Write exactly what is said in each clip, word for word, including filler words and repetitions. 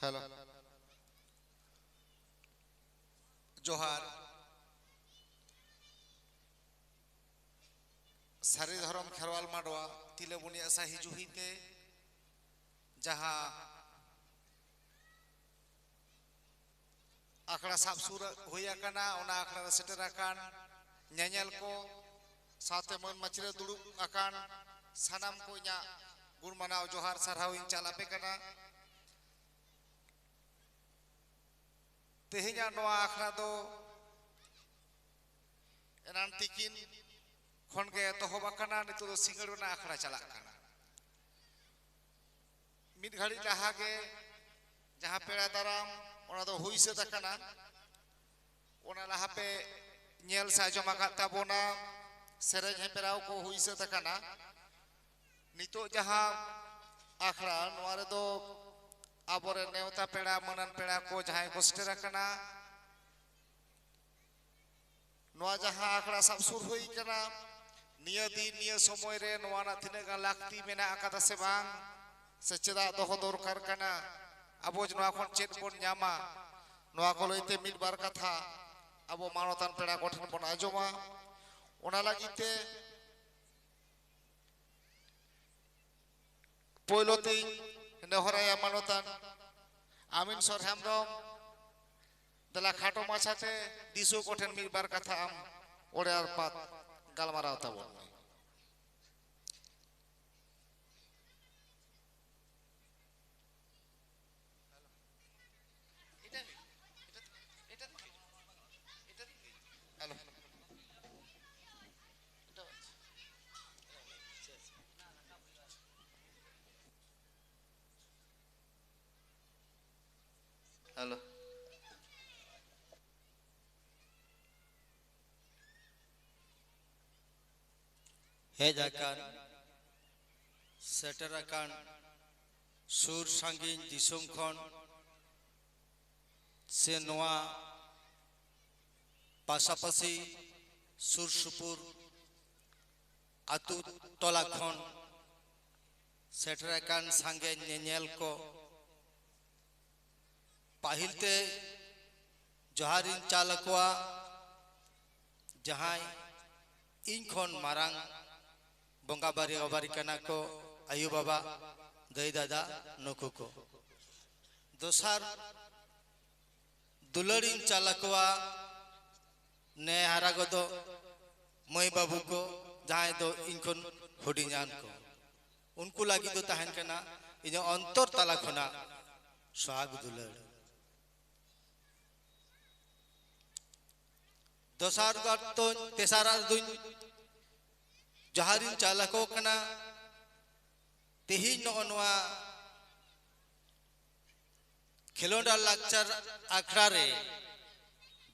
Hello. ᱡᱚᱦᱟᱨ᱾ ᱥᱟᱹᱨᱤ ᱫᱷᱚᱨᱚᱢ ᱠᱷᱮᱨᱣᱟᱞ ᱢᱟᱰᱣᱟ ᱛᱤᱞᱟᱹᱵᱚᱱᱤ ᱟᱥᱟ ᱦᱤᱡᱩᱜ ᱦᱩᱭᱛᱮ ᱡᱟᱦᱟᱸ ᱟᱠᱷᱲᱟ ᱥᱟᱵ ᱥᱩᱨ ᱦᱩᱭ ᱟᱠᱟᱱᱟ, ᱚᱱᱟ ᱟᱠᱷᱲᱟ ᱨᱮ ᱥᱮᱴᱮᱨ ᱟᱠᱟᱱ ᱧᱮᱧᱮᱞ ᱠᱚ ᱥᱟᱶᱛᱮ ᱢᱟᱹᱱ ᱢᱟᱹᱪᱤ ᱨᱮ ᱫᱩᱲᱩᱵ ᱟᱠᱟᱱ ᱥᱟᱱᱟᱢ ᱠᱚ ᱤᱧᱟᱹᱜ ᱜᱩᱱ ᱢᱟᱱᱟᱣ ᱡᱚᱦᱟᱨ ᱥᱟᱨᱦᱟᱣ ᱤᱧ ᱪᱟᱞ ᱟᱯᱮ ᱠᱟᱱᱟ᱾ ᱛᱮᱦᱮᱧᱟᱜ ᱱᱚᱣᱟ ᱟᱠᱷᱲᱟ ᱫᱚ ᱮᱱᱟᱱ ᱛᱤᱠᱤᱱ ᱠᱷᱚᱱ ᱜᱮ ᱮᱛᱚᱦᱚᱵ ᱟᱠᱟᱱᱟ, ᱱᱤᱛᱚᱜ ᱫᱚ ᱥᱤᱸᱜᱟᱹᱲ ᱨᱮᱱᱟᱜ ᱟᱠᱷᱲᱟ ᱪᱟᱞᱟᱜ ᱠᱟᱱᱟ᱾ ᱢᱤᱫ ᱜᱷᱟᱹᱲᱤᱡ ᱞᱟᱦᱟ ᱜᱮ ᱡᱟᱦᱟᱸ ᱯᱮᱲᱟ ᱫᱟᱨᱟᱢ, ᱚᱱᱟ ᱫᱚ ᱦᱩᱭ ᱥᱟᱹᱛ ᱟᱠᱟᱱᱟ᱾ ᱚᱱᱟ ᱞᱟᱦᱟ ᱯᱮ ᱧᱮᱞ ᱥᱮ ᱟᱸᱡᱚᱢ ᱟᱠᱟᱫ ᱛᱟᱵᱚᱱᱟ, ᱥᱮᱨᱮᱧ ᱦᱮᱯᱨᱟᱣ ᱠᱚ ᱦᱩᱭ ᱥᱟᱹᱛ ᱟᱠᱟᱱᱟ᱾ ᱱᱤᱛᱚᱜ ᱡᱟᱦᱟᱸ ᱟᱠᱷᱲᱟ, ᱱᱚᱣᱟ ᱨᱮᱫᱚ ᱟᱵᱚᱨᱮᱱ ᱱᱮᱣᱛᱟ ᱯᱮᱲᱟ, ᱢᱟᱹᱱᱟᱱ ᱯᱮᱲᱟ ᱠᱚ ᱡᱟᱦᱟᱸᱭ ᱠᱚ ᱥᱮᱴᱮᱨ ᱟᱠᱟᱱᱟ, ᱱᱚᱣᱟ ᱡᱟᱦᱟᱸ ᱟᱠᱷᱲᱟ ᱥᱟᱵ ᱥᱩᱨ ᱦᱩᱭ ᱠᱟᱱᱟ, ᱱᱤᱭᱟᱹ ᱫᱤᱱ, ᱱᱤᱭᱟᱹ ᱥᱚᱢᱚᱭ ᱨᱮ ᱱᱚᱣᱟ ᱨᱮᱱᱟᱜ ᱛᱤᱱᱟᱹᱜ ᱜᱟᱱ ᱞᱟᱹᱠᱛᱤ ᱢᱮᱱᱟᱜ ᱟᱠᱟᱫᱟ ᱥᱮ ᱵᱟᱝ, ᱥᱮ ᱪᱮᱫᱟᱜ ᱫᱚᱦᱚ ᱫᱚᱨᱠᱟᱨ ᱠᱟᱱᱟ, ᱟᱵᱚ ᱱᱚᱣᱟ ᱠᱷᱚᱱ ᱪᱮᱫ ᱵᱚᱱ ᱧᱟᱢᱟ, ᱱᱚᱣᱟ ᱠᱚ ᱞᱟᱹᱭᱛᱮ ᱢᱤᱫ ᱵᱟᱨ ᱠᱟᱛᱷᱟ ᱟᱵᱚ ᱢᱟᱱᱚᱛᱟᱱ ᱯᱮᱲᱟ ᱠᱚᱴᱷᱮᱱ ᱵᱚᱱ ᱟᱸᱡᱚᱢᱟ᱾ ᱚᱱᱟ ᱞᱟᱹᱜᱤᱫ ᱛᱮ ᱯᱳᱭᱞᱳ ᱛᱤᱧ ᱱᱮᱦᱚᱨᱟᱭᱟ ᱢᱟᱱᱚᱛᱟᱱ ᱟᱢᱤᱱ ᱥᱚᱨ ᱦᱮᱢᱵᱨᱚᱢ, ᱫᱮᱞᱟ ᱠᱷᱟᱴᱚ ᱢᱟᱪᱷᱟᱛᱮ ᱫᱤᱥᱩ ᱠᱚᱴᱷᱮᱱ ᱢᱤᱫ ᱵᱟᱨ ᱠᱟᱛᱷᱟ ᱟᱢ ᱚᱲᱮ ᱟᱨ ᱯᱟᱛ ᱜᱟᱞᱢᱟᱨᱟᱣ ᱛᱟᱵᱚᱱ ᱢᱮ᱾ ᱦᱮᱞᱳ᱾ ᱦᱮᱞᱳ᱾ ᱦᱮᱡ ᱟᱠᱟᱱ, ᱥᱮᱴᱮᱨ ᱟᱠᱟᱱ ᱥᱩᱨ ᱥᱟᱺᱜᱤᱧ ᱫᱤᱥᱚᱢ ᱠᱷᱚᱱ ᱥᱮ ᱱᱚᱣᱟ ᱯᱟᱥᱟᱯᱟᱥᱤ ᱥᱩᱨ ᱥᱩᱯᱩᱨ ᱟᱹᱛᱩ ᱴᱚᱞᱟ ᱠᱷᱚᱱ ᱥᱮᱴᱮᱨ ᱟᱠᱟᱱ ᱥᱟᱸᱜᱮ ᱧᱮᱧᱮᱞ ᱠᱚ, ᱯᱟᱹᱦᱤᱞ ᱛᱮ ᱡᱚᱦᱟᱨᱤᱧ ᱪᱟᱞ ᱟᱠᱚᱣᱟ, ᱡᱟᱦᱟᱸᱭ ᱤᱧ ᱠᱷᱚᱱ ᱢᱟᱨᱟᱝ ᱵᱚᱸᱜᱟ ᱵᱟᱨᱤ ᱵᱟᱵᱟᱨᱤ ᱠᱟᱱᱟ ᱠᱚ, ᱟᱭᱳ ᱵᱟᱵᱟ, ᱫᱟᱹᱭ ᱫᱟᱫᱟ, ᱱᱩᱠᱩ ᱠᱚ᱾ ᱫᱚᱥᱟᱨ ᱫᱩᱞᱟᱹᱲᱤᱧ ᱪᱟᱞ ᱟᱠᱚᱣᱟ ᱱᱮ ᱦᱟᱨᱟ ᱜᱚᱫᱚᱜ ᱢᱟᱹᱭ ᱵᱟᱹᱵᱩ ᱠᱚ, ᱡᱟᱦᱟᱸᱭ ᱫᱚ ᱤᱧ ᱠᱷᱚᱱ ᱦᱩᱰᱤᱧᱟᱱ ᱠᱚ᱾ ᱩᱱᱠᱩ ᱞᱟᱹᱜᱤᱫ ᱫᱚ ᱛᱟᱦᱮᱱ ᱠᱟᱱᱟ ᱤᱧᱟᱹᱜ ᱚᱱᱛᱚᱨ ᱛᱟᱞᱟ ᱠᱷᱚᱱᱟᱜ ᱥᱚᱦᱟᱜᱽ ᱫᱩᱞᱟᱹᱲ᱾ ᱫᱚᱥᱟᱨ ᱜᱟᱨ ᱫᱚᱧ, ᱛᱮᱥᱟᱨᱟᱜ ᱫᱚᱧ ᱡᱟᱦᱟᱨᱤᱧ ᱪᱟᱞ ᱟᱠᱚ ᱠᱟᱱᱟ᱾ ᱛᱮᱦᱮᱧ ᱱᱚᱜᱼᱚ ᱱᱚᱣᱟ ᱠᱷᱮᱞᱳᱸᱰ ᱟᱨ ᱞᱟᱠᱪᱟᱨ ᱟᱠᱷᱲᱟ ᱨᱮ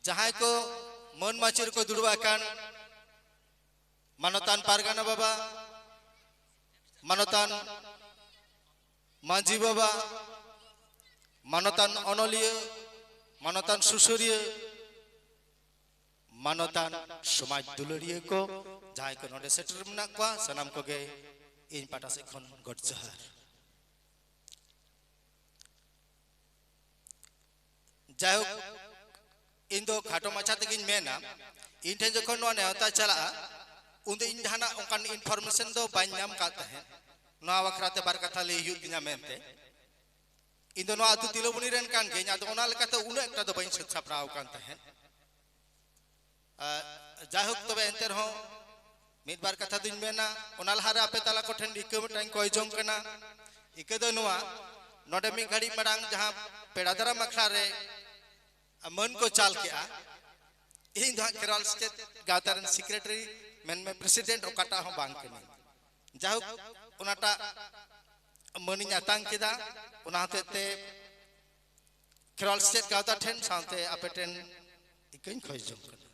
ᱡᱟᱦᱟᱸᱭ ᱠᱚ ᱢᱟᱹᱱ ᱢᱟᱹᱪᱤ ᱨᱮᱠᱚ ᱫᱩᱲᱩᱵ ᱟᱠᱟᱱ ᱢᱟᱱᱚᱛᱟᱱ ᱯᱟᱨᱜᱟᱱᱟ ᱵᱟᱵᱟ, ᱢᱟᱱᱚᱛᱟᱱ ᱢᱟᱹᱡᱷᱤ ᱵᱟᱵᱟ, ᱢᱟᱱᱚᱛᱟᱱ ᱚᱱᱚᱞᱤᱭᱟᱹ, ᱢᱟᱱᱚᱛᱟᱱ ᱥᱩᱥᱟᱹᱨᱤᱭᱟᱹ, ᱢᱟᱱᱚᱛᱟᱱ ᱥᱚᱢᱟᱡᱽ ᱫᱩᱞᱟᱹᱲᱤᱭᱟᱹ ᱠᱚ, ᱡᱟᱦᱟᱸᱭ ᱠᱚ ᱱᱚᱰᱮ ᱥᱮᱴᱮᱨ ᱢᱮᱱᱟᱜ ᱠᱚᱣᱟ, ᱥᱟᱱᱟᱢ ᱠᱚᱜᱮ ᱤᱧ ᱯᱟᱦᱴᱟ ᱥᱮᱫ ᱠᱷᱚᱱ ᱜᱚᱰ ᱡᱚᱦᱟᱨ᱾ ᱡᱟᱭᱦᱳᱠ, ᱤᱧ ᱫᱚ ᱠᱷᱟᱴᱚ ᱢᱟᱪᱷᱟ ᱛᱮᱜᱤᱧ ᱢᱮᱱᱟ, ᱤᱧ ᱴᱷᱮᱱ ᱡᱚᱠᱷᱚᱱ ᱱᱚᱣᱟ ᱱᱮᱣᱛᱟ ᱪᱟᱞᱟᱜᱼᱟ, ᱩᱱᱫᱚ ᱤᱧ ᱡᱟᱦᱟᱱᱟᱜ ᱚᱱᱠᱟᱱ information ᱫᱚ ᱵᱟᱹᱧ ᱧᱟᱢ ᱠᱟᱫ ᱛᱟᱦᱮᱸᱫ, ᱱᱚᱣᱟ ᱵᱟᱠᱷᱨᱟ ᱛᱮ ᱵᱟᱨ ᱠᱟᱛᱷᱟ ᱞᱟᱹᱭ ᱦᱩᱭᱩᱜ ᱛᱤᱧᱟ ᱢᱮᱱᱛᱮ᱾ ᱤᱧ ᱫᱚ ᱱᱚᱣᱟ ᱟᱹᱛᱩ ᱛᱤᱞᱟᱹᱵᱚᱱᱤ ᱨᱮᱱ ᱠᱟᱱ ᱜᱤᱭᱟᱹᱧ, ᱟᱫᱚ ᱚᱱᱟ ᱞᱮᱠᱟᱛᱮ ᱩᱱᱟᱹᱜ ᱮᱠᱴᱟ ᱫᱚ ᱵᱟᱹᱧ ᱥᱟᱹᱛ ᱥᱟᱯᱲᱟᱣ ᱟᱠᱟᱱ ᱛᱟᱦᱮᱸᱫ᱾ ᱟᱨ ᱡᱟᱭᱦᱳᱠ, ᱛᱚᱵᱮ ᱮᱱᱛᱮ ᱨᱮᱦᱚᱸ ᱢᱤᱫ ᱵᱟᱨ ᱠᱟᱛᱷᱟ ᱫᱩᱧ ᱢᱮᱱᱟ᱾ ᱚᱱᱟ ᱞᱟᱦᱟᱨᱮ ᱟᱯᱮ ᱛᱟᱞᱟ ᱠᱚᱴᱷᱮᱱ ᱨᱤᱠᱟᱹ ᱢᱤᱫᱴᱟᱝ ᱠᱚᱭ ᱡᱚᱝ ᱠᱟᱱᱟ᱾ ᱤᱠᱟᱹ ᱫᱚ ᱱᱚᱣᱟ, ᱱᱚᱰᱮ ᱢᱤᱫ ᱜᱷᱟᱹᱲᱤᱡ ᱢᱟᱲᱟᱝ ᱡᱟᱦᱟᱸ ᱯᱮᱲᱟ ᱫᱟᱨᱟᱢ ᱟᱠᱷᱲᱟ ᱨᱮ ᱢᱟᱹᱱ ᱠᱚ ᱪᱟᱞ ᱠᱮᱜᱼᱟ, ᱤᱧ ᱫᱚ ᱦᱟᱸᱜ ᱠᱷᱮᱨᱣᱟᱞ ᱥᱮᱪᱮᱫ ᱜᱟᱶᱛᱟ ᱨᱮᱱ secretary ᱢᱮᱱᱢᱮ president, ᱚᱠᱟᱴᱟᱜ ᱦᱚᱸ ᱵᱟᱝ ᱠᱟᱹᱱᱟᱹᱧ᱾ ᱡᱟᱭᱦᱳᱠ, ᱚᱱᱟᱴᱟᱜ ᱢᱟᱹᱱᱤᱧ ᱟᱛᱟᱝ ᱠᱮᱫᱟ, ᱚᱱᱟ ᱦᱚᱛᱮᱡ ᱛᱮ ᱠᱷᱮᱨᱣᱟᱞ ᱥᱮᱪᱮᱫ ᱜᱟᱶᱛᱟ ᱴᱷᱮᱱ ᱥᱟᱶᱛᱮ ᱟᱯᱮ ᱴᱷᱮᱱ ᱤᱠᱟᱹᱧ ᱠᱷᱚᱡ ᱡᱚᱝ ᱠᱟᱱᱟ᱾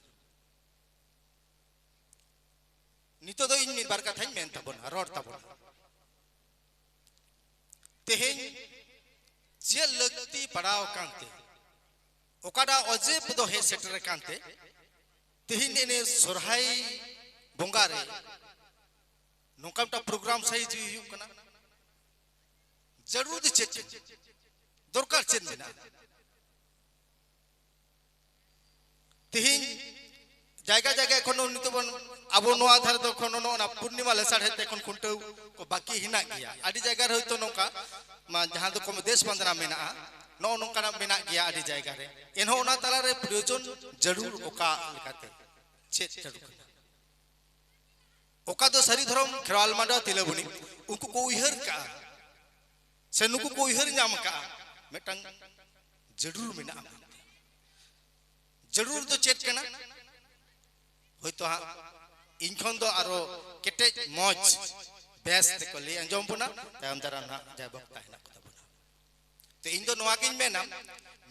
ᱱᱤᱛᱚᱜ ᱫᱚ ᱤᱧ ᱢᱤᱫ ᱵᱟᱨ ᱠᱟᱛᱷᱟᱧ ᱢᱮᱱ ᱛᱟᱵᱚᱱᱟ, ᱨᱚᱲ ᱛᱟᱵᱚᱱᱟ᱾ ᱛᱮᱦᱮᱧ ᱪᱮᱫ ᱞᱟᱹᱠᱛᱤ ᱯᱟᱲᱟᱣ ᱟᱠᱟᱱ ᱛᱮ, ᱚᱠᱟᱴᱟᱜ ᱚᱡᱮ ᱫᱚ ᱦᱮᱡ ᱥᱮᱴᱮᱨ ᱟᱠᱟᱱ ᱛᱮ, ᱛᱮᱦᱮᱧ ᱮᱱᱮ ᱥᱚᱨᱦᱟᱭ ᱵᱚᱸᱜᱟ ᱨᱮ ᱱᱚᱝᱠᱟ ᱢᱤᱫᱴᱟᱝ program ᱥᱟᱭᱤᱡ ᱦᱩᱭᱩᱜ ᱠᱟᱱᱟ᱾ ᱡᱟᱹᱨᱩᱲ ᱫᱚ ᱪᱮᱫ ᱠᱟᱱᱟ? ᱫᱚᱨᱠᱟᱨ ᱪᱮᱫ ᱢᱮᱱᱟᱜᱼᱟ? ᱛᱮᱦᱮᱧ ᱡᱟᱭᱜᱟ ᱡᱟᱭᱜᱟ ᱮᱠᱷᱚᱱ ᱱᱤᱛᱚᱜ ᱵᱚᱱ, ᱟᱵᱚ ᱱᱚᱣᱟ ᱫᱷᱟᱨᱮ ᱫᱚ ᱮᱠᱷᱚᱱ ᱱᱚᱜᱼᱚ ᱱᱟ ᱯᱩᱨᱱᱤᱢᱟ ᱞᱮᱥᱟᱲᱦᱮᱫ ᱛᱮ ᱮᱠᱷᱚᱱ ᱠᱷᱩᱱᱴᱟᱹᱣ ᱠᱚ ᱵᱟᱹᱠᱤ ᱦᱮᱱᱟᱜ ᱜᱮᱭᱟ᱾ ᱟᱹᱰᱤ ᱡᱟᱭᱜᱟ ᱨᱮ ᱦᱚᱭᱛᱳ ᱱᱚᱝᱠᱟ, ᱢᱟ, ᱡᱟᱦᱟᱸ ᱫᱚ ᱠᱚᱢ ᱫᱮᱥ ᱵᱟᱸᱫᱽᱱᱟ ᱢᱮᱱᱟᱜᱼᱟ, ᱱᱚᱜᱼᱚ ᱱᱚᱝᱠᱟᱱᱟᱜ ᱢᱮᱱᱟᱜ ᱜᱮᱭᱟ ᱟᱹᱰᱤ ᱡᱟᱭᱜᱟ ᱨᱮ᱾ ᱮᱱᱦᱚᱸ ᱚᱱᱟ ᱛᱟᱞᱟᱨᱮ ᱯᱨᱚᱭᱳᱡᱚᱱ ᱡᱟᱹᱨᱩᱲ ᱚᱠᱟ ᱞᱮᱠᱟᱛᱮ ᱪᱮᱫ ᱡᱟᱹᱨᱩᱲ ᱠᱟᱱᱟ? ᱚᱠᱟ ᱫᱚ ᱥᱟᱹᱨᱤ ᱫᱷᱚᱨᱚᱢ ᱠᱷᱮᱨᱣᱟᱞ ᱢᱟᱰᱣᱟ ᱛᱤᱞᱟᱹᱵᱚᱱᱤ, ᱩᱱᱠᱩ ᱠᱚ ᱩᱭᱦᱟᱹᱨ ᱠᱟᱜᱼᱟ, ᱥᱮ ᱱᱩᱠᱩ ᱠᱚ ᱩᱭᱦᱟᱹᱨ ᱧᱟᱢ ᱠᱟᱜᱼᱟ, ᱢᱤᱫᱴᱟᱝ ᱡᱟᱹᱨᱩᱲ ᱢᱮᱱᱟᱜᱼᱟ ᱢᱮᱱᱛᱮ᱾ ᱡᱟᱹᱨᱩᱲ ᱫᱚ ᱪᱮᱫ ᱠᱟᱱᱟ? ᱦᱳᱭᱛᱳ ᱦᱟᱸᱜ ᱤᱧ ᱠᱷᱚᱱ ᱫᱚ ᱟᱨᱚ ᱠᱮᱴᱮᱡ ᱢᱚᱡᱽ ᱵᱮᱥ ᱛᱮᱠᱚ ᱞᱟᱹᱭ ᱟᱸᱡᱚᱢ ᱵᱚᱱᱟ ᱛᱟᱭᱚᱢ ᱫᱟᱨᱟᱢ ᱦᱟᱸᱜ ᱡᱟᱦᱟᱸᱭ ᱵᱚᱠᱛᱟ ᱦᱮᱱᱟᱜ ᱠᱚ ᱛᱟᱵᱚᱱᱟ᱾ ᱛᱚ ᱤᱧ ᱫᱚ ᱱᱚᱣᱟ ᱜᱤᱧ ᱢᱮᱱᱟ,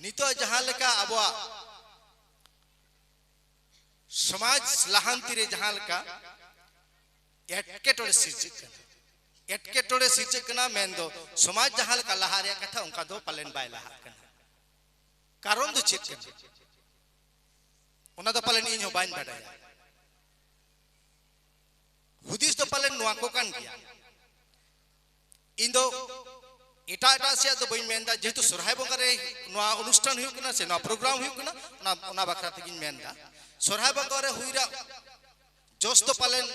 ᱱᱤᱛᱚᱜ ᱡᱟᱦᱟᱸ ᱞᱮᱠᱟ ᱟᱵᱚᱣᱟᱜ ᱥᱚᱢᱟᱡᱽ ᱞᱟᱦᱟᱱᱛᱤ ᱨᱮ ᱡᱟᱦᱟᱸ ᱞᱮᱠᱟ ᱮᱴᱠᱮᱴᱚᱬᱮ ᱥᱤᱨᱡᱟᱹᱜ ᱠᱟᱱᱟ, ᱮᱴᱠᱮᱴᱚᱬᱮ ᱥᱤᱨᱡᱟᱹᱜ ᱠᱟᱱᱟ ᱢᱮᱱᱫᱚ ᱥᱚᱢᱟᱡᱽ ᱡᱟᱦᱟᱸ ᱞᱮᱠᱟ ᱞᱟᱦᱟ ᱨᱮᱭᱟᱜ ᱠᱟᱛᱷᱟ ᱚᱱᱠᱟ ᱫᱚ ᱯᱟᱞᱮᱱ ᱵᱟᱭ ᱞᱟᱦᱟᱜ ᱠᱟᱱᱟ᱾ ᱠᱟᱨᱚᱱ ᱫᱚ ᱪᱮᱫ ᱠᱟᱱᱟ? ᱚᱱᱟ ᱫᱚ ᱯᱟᱞᱮᱱ ᱤᱧ ᱦᱚᱸ ᱵᱟᱹᱧ ᱵᱟᱰᱟᱭᱟ᱾ ᱦᱩᱫᱤᱥ ᱫᱚ ᱯᱟᱞᱮᱱ ᱱᱚᱣᱟ ᱠᱚ ᱠᱟᱱ ᱜᱮᱭᱟ᱾ ᱤᱧ ᱫᱚ ᱮᱴᱟᱜ ᱮᱴᱟᱜ ᱥᱮᱭᱟᱜ ᱫᱚ ᱵᱟᱹᱧ ᱢᱮᱱᱫᱟ, ᱡᱮᱦᱮᱛᱩ ᱥᱚᱨᱦᱟᱭ ᱵᱚᱸᱜᱟ ᱨᱮ ᱱᱚᱣᱟ ᱚᱱᱩᱥᱴᱷᱟᱱ ᱦᱩᱭᱩᱜ ᱠᱟᱱᱟ ᱥᱮ ᱱᱚᱣᱟ ᱯᱨᱳᱜᱨᱟᱢ ᱦᱩᱭᱩᱜ ᱠᱟᱱᱟ, ᱚᱱᱟ, ᱚᱱᱟ ᱵᱟᱠᱷᱨᱟ ᱛᱮᱜᱤᱧ ᱢᱮᱱᱫᱟ᱾ ᱥᱚᱨᱦᱟᱭ ᱵᱚᱸᱜᱟ ᱨᱮ ᱦᱩᱭ ᱨᱮᱭᱟᱜ ᱡᱚᱥ ᱫᱚ ᱯᱟᱞᱮᱱ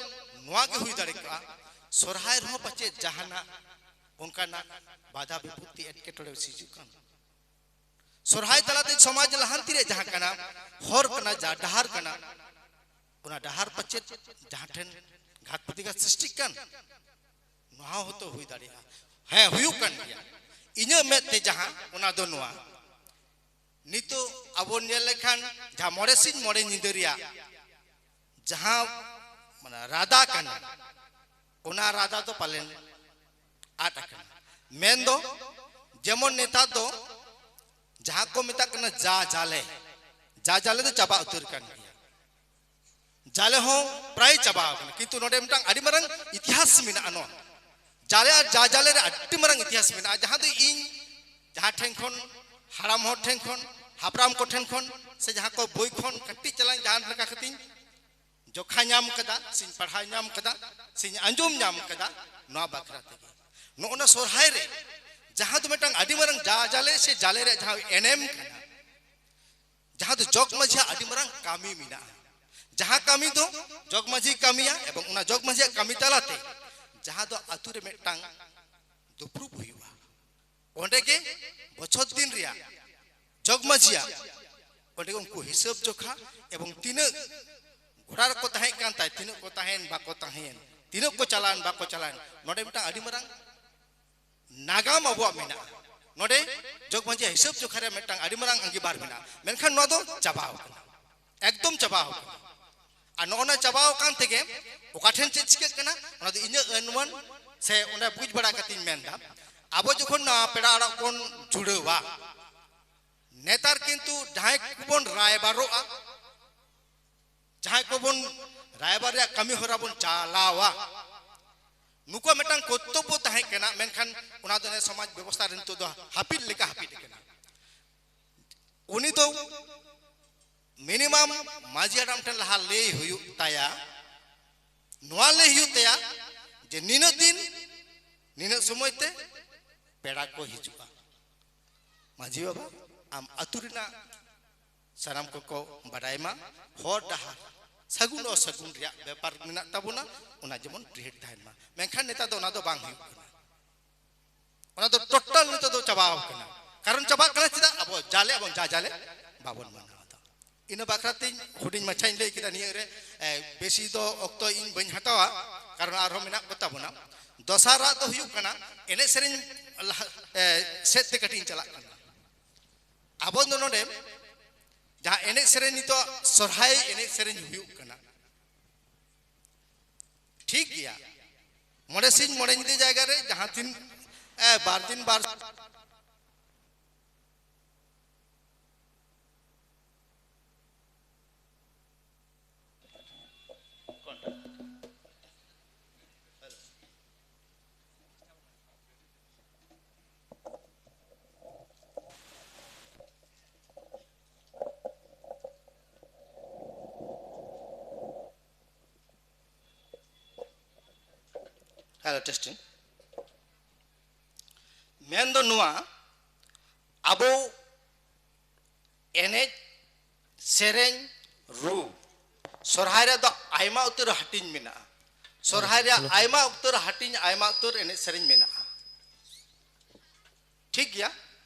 ᱱᱚᱣᱟ ᱜᱮ ᱦᱩᱭ ᱫᱟᱲᱮ ᱠᱚᱜᱼᱟ, ᱥᱚᱨᱦᱟᱭ ᱨᱮᱦᱚᱸ ᱯᱟᱪᱮᱫ ᱡᱟᱦᱟᱱᱟᱜ ᱚᱱᱠᱟᱱᱟᱜ ᱵᱟᱫᱷᱟ ᱵᱤᱯᱚᱛᱛᱤ ᱮᱴᱠᱮᱴᱚᱬᱮ ᱦᱤᱡᱩᱜ ᱠᱟᱱ᱾ ᱥᱚᱨᱦᱟᱭ ᱛᱟᱞᱟᱛᱮ ᱥᱚᱢᱟᱡᱽ ᱞᱟᱦᱟᱱᱛᱤ ᱨᱮ ᱡᱟᱦᱟᱸ ᱠᱟᱱᱟ, ᱦᱚᱨ ᱠᱟᱱᱟ, ᱡᱟ ᱰᱟᱦᱟᱨ ᱠᱟᱱᱟ, ᱚᱱᱟ ᱰᱟᱦᱟᱨ ᱯᱟᱪᱮᱫ ᱡᱟᱦᱟᱸ ᱴᱷᱮᱱ ᱜᱷᱟᱛ ᱯᱨᱚᱛᱤᱜᱷᱟᱛ ᱥᱨᱤᱥᱴᱤᱜ ᱠᱟᱱ, ᱱᱚᱣᱟ ᱦᱚᱸᱛᱚ ᱦᱩᱭ ᱫᱟᱲᱮᱭᱟᱜᱼᱟ᱾ ᱦᱮᱸ, ᱦᱩᱭᱩᱜ ᱠᱟᱱ ᱜᱮᱭᱟ᱾ ᱤᱧᱟᱹᱜ ᱢᱮᱫ ᱛᱮ ᱡᱟᱦᱟᱸ, ᱚᱱᱟ ᱫᱚ ᱱᱚᱣᱟ, ᱱᱤᱛᱚᱜ ᱟᱵᱚ ᱧᱮᱞ ᱞᱮᱠᱷᱟᱱ ᱡᱟᱦᱟᱸ ᱢᱚᱬᱮ ᱥᱤᱧ ᱢᱚᱬᱮ ᱧᱤᱫᱟᱹ ᱨᱮᱭᱟᱜ ᱡᱟᱦᱟᱸ, ᱢᱟᱱᱮ, ᱨᱟᱫᱟ ᱠᱟᱱᱟ, ᱚᱱᱟ ᱨᱟᱫᱟ ᱫᱚ ᱯᱟᱞᱮᱱ ᱟᱫ ᱟᱠᱟᱱᱟ᱾ ᱢᱮᱱᱫᱚ ᱡᱮᱢᱚᱱ ᱱᱮᱛᱟᱨ ᱫᱚ ᱡᱟᱦᱟᱸ ᱠᱚ ᱢᱮᱛᱟᱜ ᱠᱟᱱᱟ ᱡᱟ ᱡᱟᱞᱮ, ᱡᱟ ᱡᱟᱞᱮ ᱫᱚ ᱪᱟᱵᱟ ᱩᱛᱟᱹᱨ ᱠᱟᱱ ᱜᱮᱭᱟ᱾ ᱡᱟᱞᱮ ᱦᱚᱸ ᱯᱨᱟᱭ ᱪᱟᱵᱟ ᱟᱠᱟᱱᱟ, ᱠᱤᱱᱛᱩ ᱱᱚᱰᱮ ᱢᱤᱫᱴᱟᱝ ᱟᱹᱰᱤ ᱢᱟᱨᱟᱝ ᱤᱛᱤᱦᱟᱥ ᱢᱮᱱᱟᱜᱼᱟ᱾ ᱱᱚᱣᱟ ᱡᱟᱞᱮ ᱟᱨ ᱡᱟ ᱡᱟᱞᱮ ᱨᱮ ᱟᱹᱰᱤ ᱢᱟᱨᱟᱝ ᱤᱛᱤᱦᱟᱥ ᱢᱮᱱᱟᱜᱼᱟ, ᱡᱟᱦᱟᱸ ᱫᱚ ᱤᱧ ᱡᱟᱦᱟᱸ ᱴᱷᱮᱱ ᱠᱷᱚᱱ, ᱦᱟᱲᱟᱢ ᱦᱚᱲ ᱴᱷᱮᱱ ᱠᱷᱚᱱ, ᱦᱟᱯᱲᱟᱢ ᱠᱚ ᱴᱷᱮᱱ ᱠᱷᱚᱱ, ᱥᱮ ᱡᱟᱦᱟᱸ ᱠᱚ ᱵᱳᱭ ᱠᱷᱚᱱ ᱠᱟᱹᱴᱤᱡ ᱪᱟᱞᱟᱝ ᱡᱟᱦᱟᱸ ᱞᱮᱠᱟ ᱠᱟᱛᱮᱧ ᱡᱚᱠᱷᱟ ᱧᱟᱢ ᱠᱟᱫᱟ, ᱥᱮᱧ ᱯᱟᱲᱦᱟᱣ ᱧᱟᱢ ᱠᱟᱫᱟ, ᱥᱮᱧ ᱟᱸᱡᱚᱢ ᱧᱟᱢ ᱠᱟᱫᱟ, ᱱᱚᱣᱟ ᱵᱟᱠᱷᱨᱟ ᱛᱮᱜᱮ ᱱᱚᱜᱼᱚ ᱱᱟ ᱥᱚᱨᱦᱟᱭ ᱨᱮ ᱡᱟᱦᱟᱸ ᱫᱚ ᱢᱤᱫᱴᱟᱝ ᱟᱹᱰᱤ ᱢᱟᱨᱟᱝ ᱡᱟ ᱡᱟᱞᱮ ᱥᱮ ᱡᱟᱞᱮ ᱨᱮᱭᱟᱜ ᱡᱟᱦᱟᱸ ᱮᱱᱮᱢ ᱠᱟᱱᱟ, ᱡᱟᱦᱟᱸ ᱫᱚ ᱡᱚᱜᱽ ᱢᱟᱹᱡᱷᱤᱭᱟᱜ ᱟᱹᱰᱤ ᱢᱟᱨᱟᱝ ᱠᱟᱹᱢᱤ ᱢᱮᱱᱟᱜᱼᱟ᱾ ᱡᱟᱦᱟᱸ ᱠᱟᱹᱢᱤ ᱫᱚ ᱡᱚᱜᱽ ᱢᱟᱹᱡᱷᱤ ᱠᱟᱹᱢᱤᱭᱟ, ᱮᱵᱚᱝ ᱚᱱᱟ ᱡᱚᱜᱽ ᱢᱟᱹᱡᱷᱤᱭᱟᱜ ᱠᱟᱹᱢᱤ ᱛᱟᱞᱟᱛᱮ ᱡᱟᱦᱟᱸ ᱫᱚ ᱟᱹᱛᱩ ᱨᱮ ᱢᱤᱫᱴᱟᱝ ᱫᱩᱯᱲᱩᱵ ᱦᱩᱭᱩᱜᱼᱟ᱾ ᱚᱸᱰᱮ ᱜᱮ ᱵᱚᱪᱷᱚᱨ ᱫᱤᱱ ᱨᱮᱭᱟᱜ ᱡᱚᱜᱽ ᱢᱟᱹᱡᱷᱤᱭᱟᱜ ᱚᱸᱰᱮ ᱜᱮ ᱩᱱᱠᱩ ᱦᱤᱥᱟᱹᱵ ᱡᱚᱠᱷᱟ, ᱮᱵᱚᱝ ᱛᱤᱱᱟᱹᱜ ᱜᱚᱲᱟ ᱨᱮᱠᱚ ᱛᱟᱦᱮᱸ ᱠᱟᱱ ᱛᱟᱭ, ᱛᱤᱱᱟᱹᱜ ᱠᱚ ᱛᱟᱦᱮᱸᱭᱮᱱ, ᱵᱟᱠᱚ ᱛᱟᱦᱮᱸᱭᱮᱱ, ᱛᱤᱱᱟᱹᱜ ᱠᱚ ᱪᱟᱞᱟᱣᱮᱱ, ᱵᱟᱠᱚ ᱪᱟᱞᱟᱣᱮᱱ, ᱱᱚᱰᱮ ᱢᱤᱫᱴᱟᱝ ᱟᱹᱰᱤ ᱢᱟᱨᱟᱝ ᱱᱟᱜᱟᱢ ᱟᱵᱚᱣᱟᱜ ᱢᱮᱱᱟᱜᱼᱟ᱾ ᱱᱚᱰᱮ ᱡᱚᱜᱽ ᱢᱟᱹᱡᱷᱤᱭᱟᱜ ᱦᱤᱥᱟᱹᱵ ᱡᱚᱠᱷᱟ ᱨᱮ ᱢᱤᱫᱴᱟᱝ ᱟᱹᱰᱤ ᱢᱟᱨᱟᱝ ᱟᱸᱜᱤᱵᱷᱟᱨ ᱢᱮᱱᱟᱜᱼᱟ᱾ ᱢᱮᱱᱠᱷᱟᱱ ᱱᱚᱣᱟ ᱫᱚ ᱪᱟᱵᱟᱣ ᱠᱟᱱᱟ, ᱮᱠᱫᱚᱢ ᱪᱟᱵᱟᱣ ᱠᱟᱱᱟ᱾ ᱟᱨ ᱱᱚᱜᱼᱚ ᱱᱟ ᱪᱟᱵᱟᱣ ᱟᱠᱟᱱ ᱛᱮᱜᱮ ᱚᱠᱟ ᱴᱷᱮᱱ ᱪᱮᱫ ᱪᱤᱠᱟᱹᱜ ᱠᱟᱱᱟ, ᱚᱱᱟ ᱫᱚ ᱤᱧᱟᱹᱜ ᱟᱹᱱᱩᱢᱟᱹᱱ ᱥᱮ ᱚᱸᱰᱮ ᱵᱩᱡᱽ ᱵᱟᱲᱟ ᱠᱟᱛᱮᱧ ᱢᱮᱱᱫᱟ᱾ ᱟᱵᱚ ᱡᱚᱠᱷᱚᱱ ᱱᱚᱣᱟ ᱯᱮᱲᱟ ᱚᱲᱟᱜ ᱵᱚᱱ ᱡᱩᱲᱟᱹᱣᱟ, ᱱᱮᱛᱟᱨ ᱠᱤᱱᱛᱩ ᱡᱟᱦᱟᱸᱭ ᱠᱚᱵᱚᱱ ᱨᱟᱭᱵᱟᱨᱚᱜᱼᱟ, ᱡᱟᱦᱟᱸᱭ ᱠᱚᱵᱚᱱ ᱨᱟᱭᱵᱟᱨ ᱨᱮᱭᱟᱜ ᱠᱟᱹᱢᱤ ᱦᱚᱨᱟ ᱵᱚᱱ ᱪᱟᱞᱟᱣᱟ, ᱱᱩᱠᱩᱣᱟᱜ ᱢᱤᱫᱴᱟᱝ ᱠᱚᱨᱛᱚᱵᱵᱚ ᱛᱟᱦᱮᱸ ᱠᱟᱱᱟ, ᱢᱮᱱᱠᱷᱟᱱ ᱚᱱᱟ ᱫᱚ ᱱᱤᱭᱟᱹ ᱥᱚᱢᱟᱡᱽ ᱵᱮᱵᱚᱥᱛᱷᱟ ᱨᱮ ᱱᱤᱛᱚᱜ ᱫᱚ ᱦᱟᱹᱯᱤᱫ ᱞᱮᱠᱟ ᱦᱟᱹᱯᱤᱫ ᱟᱠᱟᱱᱟ᱾ ᱩᱱᱤ ᱫᱚ ᱢᱤᱱᱤᱢᱟᱢ ᱢᱟᱹᱡᱷᱤ ᱦᱟᱲᱟᱢ ᱴᱷᱮᱱ ᱞᱟᱦᱟ ᱞᱟᱹᱭ ᱦᱩᱭᱩᱜ ᱛᱟᱭᱟ, ᱱᱚᱣᱟ ᱞᱟᱹᱭ ᱦᱩᱭᱩᱜ ᱛᱟᱭᱟ ᱡᱮ ᱱᱤᱱᱟᱹᱜ ᱫᱤᱱ, ᱱᱤᱱᱟᱹᱜ ᱥᱚᱢᱚᱭ ᱛᱮ ᱯᱮᱲᱟ ᱠᱚ ᱦᱤᱡᱩᱜᱼᱟ᱾ ᱢᱟᱹᱡᱷᱤ ᱵᱟᱵᱟ, ᱟᱢ ᱟᱹᱛᱩ ᱨᱮᱱᱟᱜ ᱥᱟᱱᱟᱢ ᱠᱚᱠᱚ ᱵᱟᱰᱟᱭ ᱢᱟ, ᱦᱚᱨ ᱰᱟᱦᱟᱨ ᱥᱟᱹᱜᱩᱱ ᱚᱥᱟᱹᱜᱩᱱ ᱨᱮᱭᱟᱜ ᱵᱮᱯᱟᱨ ᱢᱮᱱᱟᱜ ᱛᱟᱵᱚᱱᱟ, ᱚᱱᱟ ᱡᱮᱢᱚᱱ ᱴᱤᱦᱤᱴ ᱛᱟᱦᱮᱱ ᱢᱟ᱾ ᱢᱮᱱᱠᱷᱟᱱ ᱱᱮᱛᱟᱨ ᱫᱚ ᱚᱱᱟ ᱫᱚ ᱵᱟᱝ ᱦᱩᱭᱩᱜ ᱠᱟᱱᱟ᱾ ᱚᱱᱟ ᱫᱚ ᱴᱳᱴᱟᱞ ᱱᱤᱛᱚᱜ ᱫᱚ ᱪᱟᱵᱟᱣ ᱠᱟᱱᱟ᱾ ᱠᱟᱨᱚᱱ ᱪᱟᱵᱟᱜ ᱠᱟᱱᱟ ᱪᱮᱫᱟᱜ? ᱟᱵᱚ ᱡᱟᱞᱮ ᱮᱵᱚᱝ ᱡᱟ ᱡᱟᱞᱮ ᱵᱟᱵᱚᱱ ᱢᱟᱱᱟᱣ ᱮᱫᱟ᱾ ᱤᱱᱟᱹ ᱵᱟᱠᱷᱨᱟ ᱛᱤᱧ ᱦᱩᱰᱤᱧ ᱢᱟᱪᱷᱟᱧ ᱞᱟᱹᱭ ᱠᱮᱫᱟ ᱱᱤᱭᱟᱹ ᱨᱮ᱾ ᱮ, ᱵᱮᱥᱤ ᱫᱚ ᱚᱠᱛᱚ ᱤᱧ ᱵᱟᱹᱧ ᱦᱟᱛᱟᱣᱟ, ᱠᱟᱨᱚᱱ ᱟᱨᱦᱚᱸ ᱢᱮᱱᱟᱜ ᱠᱚ ᱛᱟᱵᱚᱱᱟ᱾ ᱫᱚᱥᱟᱨᱟᱜ ᱫᱚ ᱦᱩᱭᱩᱜ ᱠᱟᱱᱟ ᱮᱱᱮᱡ ᱥᱮᱨᱮᱧ ᱞᱟᱦᱟ, ᱮ, ᱥᱮᱫ ᱛᱮ ᱠᱟᱹᱴᱤᱡ ᱤᱧ ᱪᱟᱞᱟᱜ ᱠᱟᱱᱟ᱾ ᱟᱵᱚ ᱫᱚ ᱱᱚᱰᱮ ᱡᱟᱦᱟᱸ ᱮᱱᱮᱡ ᱥᱮᱨᱮᱧ, ᱱᱤᱛᱚᱜ ᱥᱚᱨᱦᱟᱭ ᱮᱱᱮᱡ ᱥᱮᱨᱮᱧ ᱦᱩᱭᱩᱜ ᱠᱟᱱᱟ, ᱴᱷᱤᱠ ᱜᱮᱭᱟ, ᱢᱚᱬᱮ ᱥᱤᱧ ᱢᱚᱬᱮ ᱧᱤᱫᱟᱹ ᱡᱟᱭᱜᱟ ᱨᱮ ᱡᱟᱦᱟᱸ ᱛᱤᱱ, ᱮ, ᱵᱟᱨ ᱫᱤᱱ ᱵᱟᱨ Hello, testing. ᱢᱮᱱ ᱫᱚ ᱱᱚᱣᱟ, ᱟᱵᱚ ᱮᱱᱮᱡ ᱥᱮᱨᱮᱧ, ᱨᱩ᱾ ᱥᱚᱨᱦᱟᱭ ᱨᱮᱭᱟᱜ ᱫᱚ ᱟᱭᱢᱟ ᱩᱛᱟᱹᱨ ᱦᱟᱹᱴᱤᱧ ᱢᱮᱱᱟᱜᱼᱟ᱾ ᱥᱚᱨᱦᱟᱭ ᱨᱮᱭᱟᱜ ᱟᱭᱢᱟ ᱩᱛᱟᱹᱨ ᱦᱟᱹᱴᱤᱧ, ᱟᱭᱢᱟ ᱩᱛᱟᱹᱨ ᱮᱱᱮᱡ ᱥᱮᱨᱮᱧ ᱢᱮᱱᱟᱜᱼᱟ᱾ ᱴᱷᱤᱠ ᱜᱮᱭᱟ,